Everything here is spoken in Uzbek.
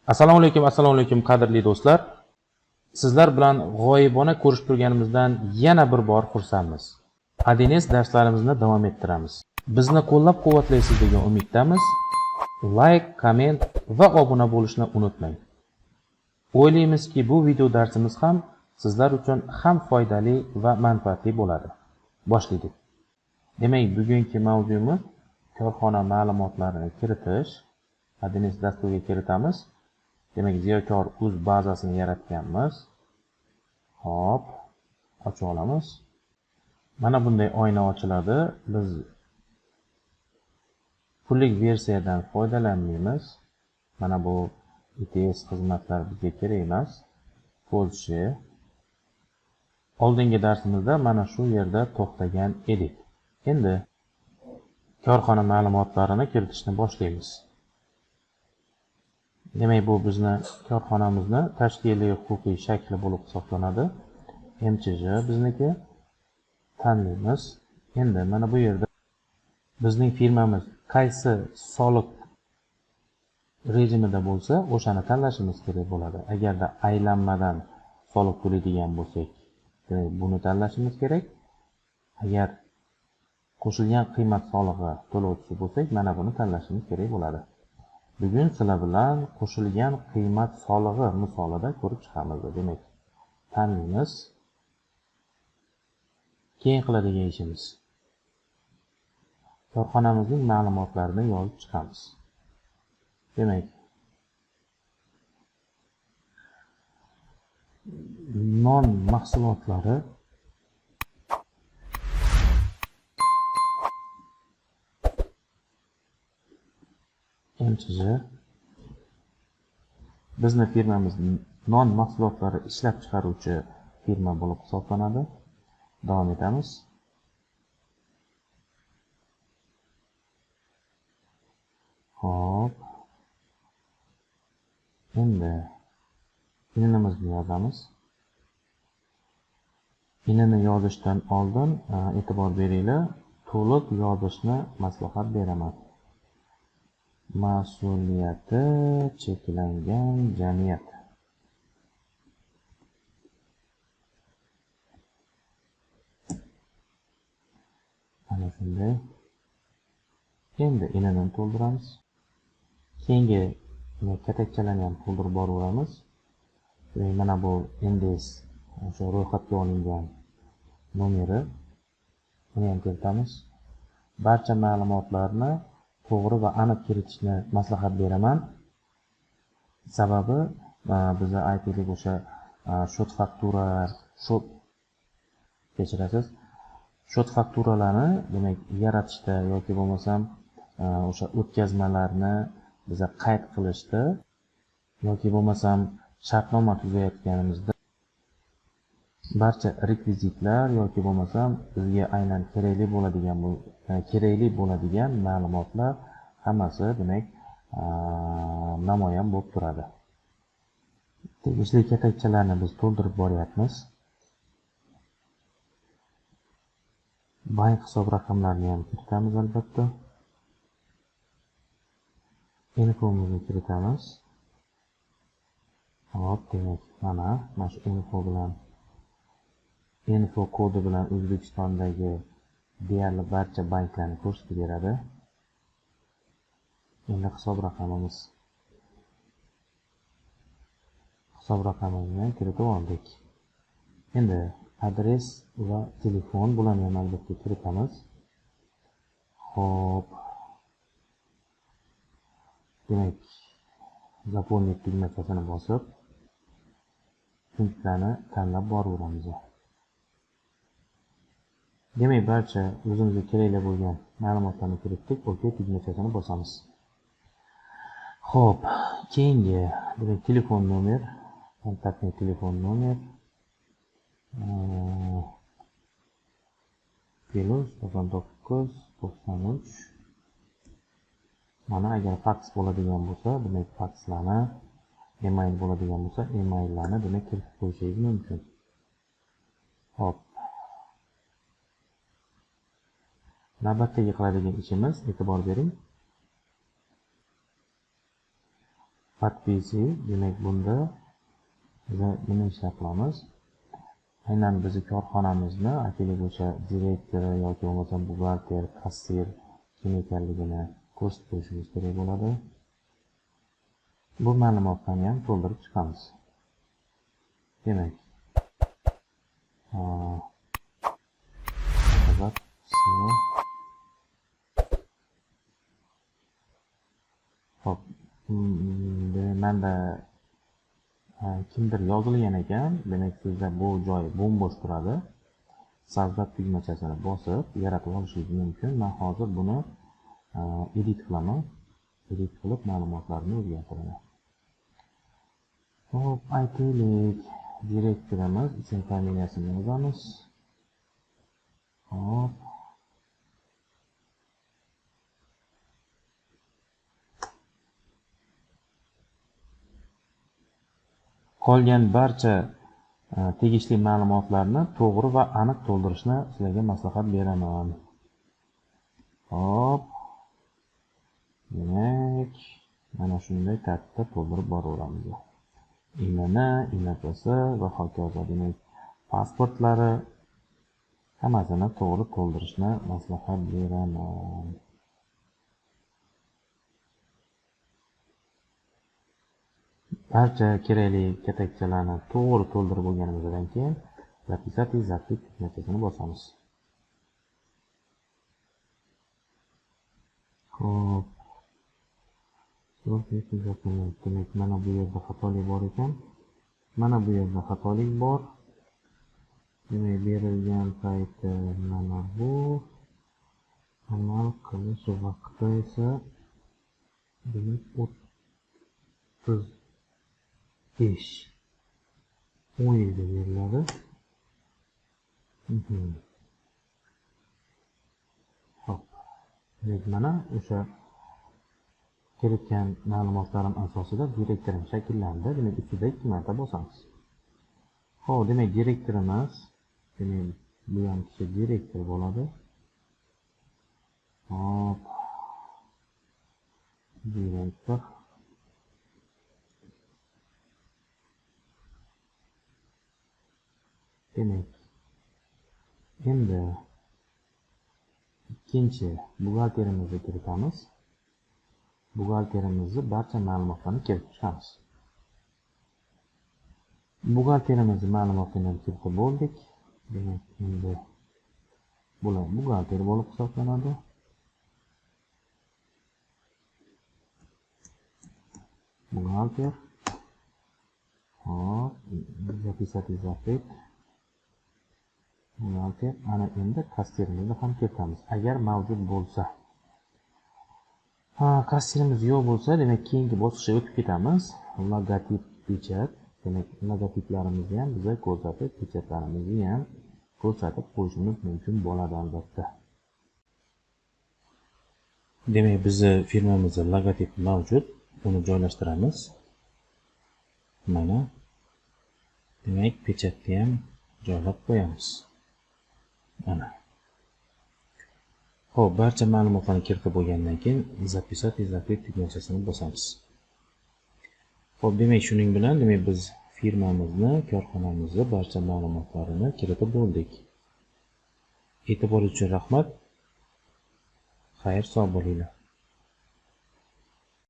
Assalomu alaykum, assalomu alaykum qadrli do'stlar. Sizlar bilan g'oyibona ko'rishib turganimizdan yana bir bor xursandmiz. 1С darslarimizni davom ettiramiz. Bizni qo'llab-quvvatlaysiz degan umiddamiz. Like, komment va obuna bo'lishni unutmang. O'ylaymizki, bu video darsimiz ham sizlar uchun ham foydali va manfaatli bo'ladi. Boshlaydik. Demak, bugungi mavzumiz korxona ma'lumotlarini kiritish. 1С dasturiga kiritamiz. Demak, Ziyokor uz bazasini yaratganmiz. Hop, ochib olamiz. Mana bunday oyna ochiladi. Biz pullik versiyadan foydalanmaymiz. Mana bu ITS xizmatlar bizga kerak emas. Polshi. Oldingi darsimizda mana shu yerda to'xtagan edik. Endi korxona ma'lumotlarini kiritishni boshlaymiz. Demak, bu bizni korxonamizni tashkiliy huquqiy shakli bo'lib hisoblanadi. MCJ bizniki tanlaymiz. Endi mana bu yerda bizning firmamiz qaysi soliq rejimida bo'lsa, o'shani tanlashimiz kerak bo'ladi. Agarda aylanmadan soliq to'laydigan bo'lsak, demak, buni tanlashimiz kerak. Agar qo'shilgan qiymat solig'i to'lovchisi bo'lsak, mana buni tanlashimiz kerak bo'ladi. Bugun sizlar bilan qo'shilgan qiymat solig'i misolida ko'rib chiqamiz. Demak, tanlaymiz. Keyin qiladigan ishimiz korxonamizning ma'lumotlarini yozib chiqamiz. Demak, non mahsulotlari MCJ bizni firmamiz non mahsulotlari ishlab chiqaruvchi firma bo'lib hisoblanadi. Davom etamiz. Hop. Endi ININimizni yozamiz. ININni yozishdan oldin e'tibor beringlar, to'liq yozishni maslahat beraman. Mas'uliyati cheklangan jamiyat. Ana shunday. Endi ININni to'ldiramiz. Keyingi katakchalarni ham to'ldirib boraveramiz. Mana bu NDS o'sha ro'yxatga olingan nomeri. Buni ham kiritamiz. Barcha ma'lumotlarni to'g'ri va aniq kiritishni maslahat beraman. Sababi biza aytaylik o'sha shot faktura, shot kechirasiz, shot fakturalarni demak yaratishda yoki bo'lmasam o'sha o'tkazmalarni biza qayd qilishda yoki bo'lmasam shartnoma tuzayotganimizda barcha rekvizitlar yoki bo'lmasam bizga aynan kerakli bo'ladigan ma'lumotlar hammasi demak namoyon bo'lib turadi. Tegishli katakchalarni biz to'ldirib boryapmiz. Bank hisob raqamlarini ham kiritamiz albatta. Infomizni kiritamiz. Hop, demak, mana shu info bilan info kodi bilan O'zbekistondagi deyarli barcha banklarni ko'rsatib beradi. Endi hisob raqamimizni ham kiritib oldik. Endi adres va telefon bularni ham albatta kiritamiz. Xo'p. Demak, zaполнить tugmachasini bosib, punktlarni tanlab boraveramiz. Demak, barcha o'zimizga kerakli bo'lgan ma'lumotlarni kiritdik. OK tugmachasini bosamiz. Xo'p, keyingi demak telefon nomer, kontaktli telefon nomer plus 99 93. Mana agar faks bo'ladigan bo'lsa, demak fakslarni, email bo'ladigan bo'lsa, emaillarni demak kiritib qo'yishingiz mumkin. Xo'p. Navbatdagi qiladigan ishimiz, e'tibor bering. Podpisi, demak bunda biz nima ishlar qilamiz? Aynan bizni korxonamizni, aytaylik, o'sha direktori yoki bo'lmasam buxgalter, kassir kim ekanligini ko'rsatib qo'yishimiz kerak bo'ladi. Bu ma'lumotlarni ham to'ldirib chiqamiz. Demak, hop, menda kimdir yozilgan ekan, demak sizda bu joy bo'm-bo'sh turadi. Создать tugmachasini bosib yaratib olishingiz mumkin. Men hozir buni edit qilaman. Edit qilib ma'lumotlarni o'zgartiraman. Hop, aytaylik, direktorimiz ism familiyasini yozamiz. Hop. Qolgan barcha tegishli ma'lumotlarni to'g'ri va aniq to'ldirishni sizlarga maslahat beraman. Hop. Demak, mana shunday tartibda to'ldirib boraveramiz. INN, INPS va hokazo. Demak, pasportlari hammasini to'g'ri to'ldirishni maslahat beraman. Barcha kerakli katakchalarni to'g'ri to'ldirib bo'lganimizdan keyin Zapisать и закрыть tugmachasini bosamiz. Xo'p. Demak, mana bu yerda xatolik bor ekan. Mana bu yerda xatolik bor. Demak, berilgan payti mana bu. Amal qilish vaqti esa demak 35 10 yilga beriladi. Xo'p. Demak, mana o'sha kiritgan ma'lumotlarim asosida direktorim shakllandi. Demak, ustida 2 marta bosamiz. Xo'p, demak, direktorimiz, demak, bu ham kishi direktor bo'ladi. Xo'p. Direktor. Demak, endi ikkinchi buxgalterimizni kiritamiz. Buxgalterimizni barcha ma'lumotlarni kiritib chiqamiz. Buxgalterimizni ma'lumotini kiritib bo'ldik. Demak, endi bular buxgalter bo'lib hisoblanadi. Buxgalter. Hop, zapisать и закрыть. Buxgalter. Ana endi kassirimizni ham kiritamiz, agar mavjud bo'lsa. Ha, kassirimiz yo'q bo'lsa, demak keyingi bosqichga o'tib ketamiz. Logotip, pechat. Demak, logotiplarimizni ham biza ko'rsatib, pechatlarimizni ham ko'rsatib qo'yishimiz mumkin bo'ladi albatta. Demak, bizni firmamizda logotip mavjud, uni joylashtiramiz. Mana. Demak, pechatni ham joylab qo'yamiz. Mana. Xo'p, barcha ma'lumotlarni kiritib bo'lgandan keyin Zapisать и закрыть tugmachasini bosamiz. Xo'p, demak, shuning bilan demak biz firmamizni, korxonamizni barcha ma'lumotlarini kiritib bo'ldik. E'tibor uchun rahmat. Xayr, sog' bo'linglar.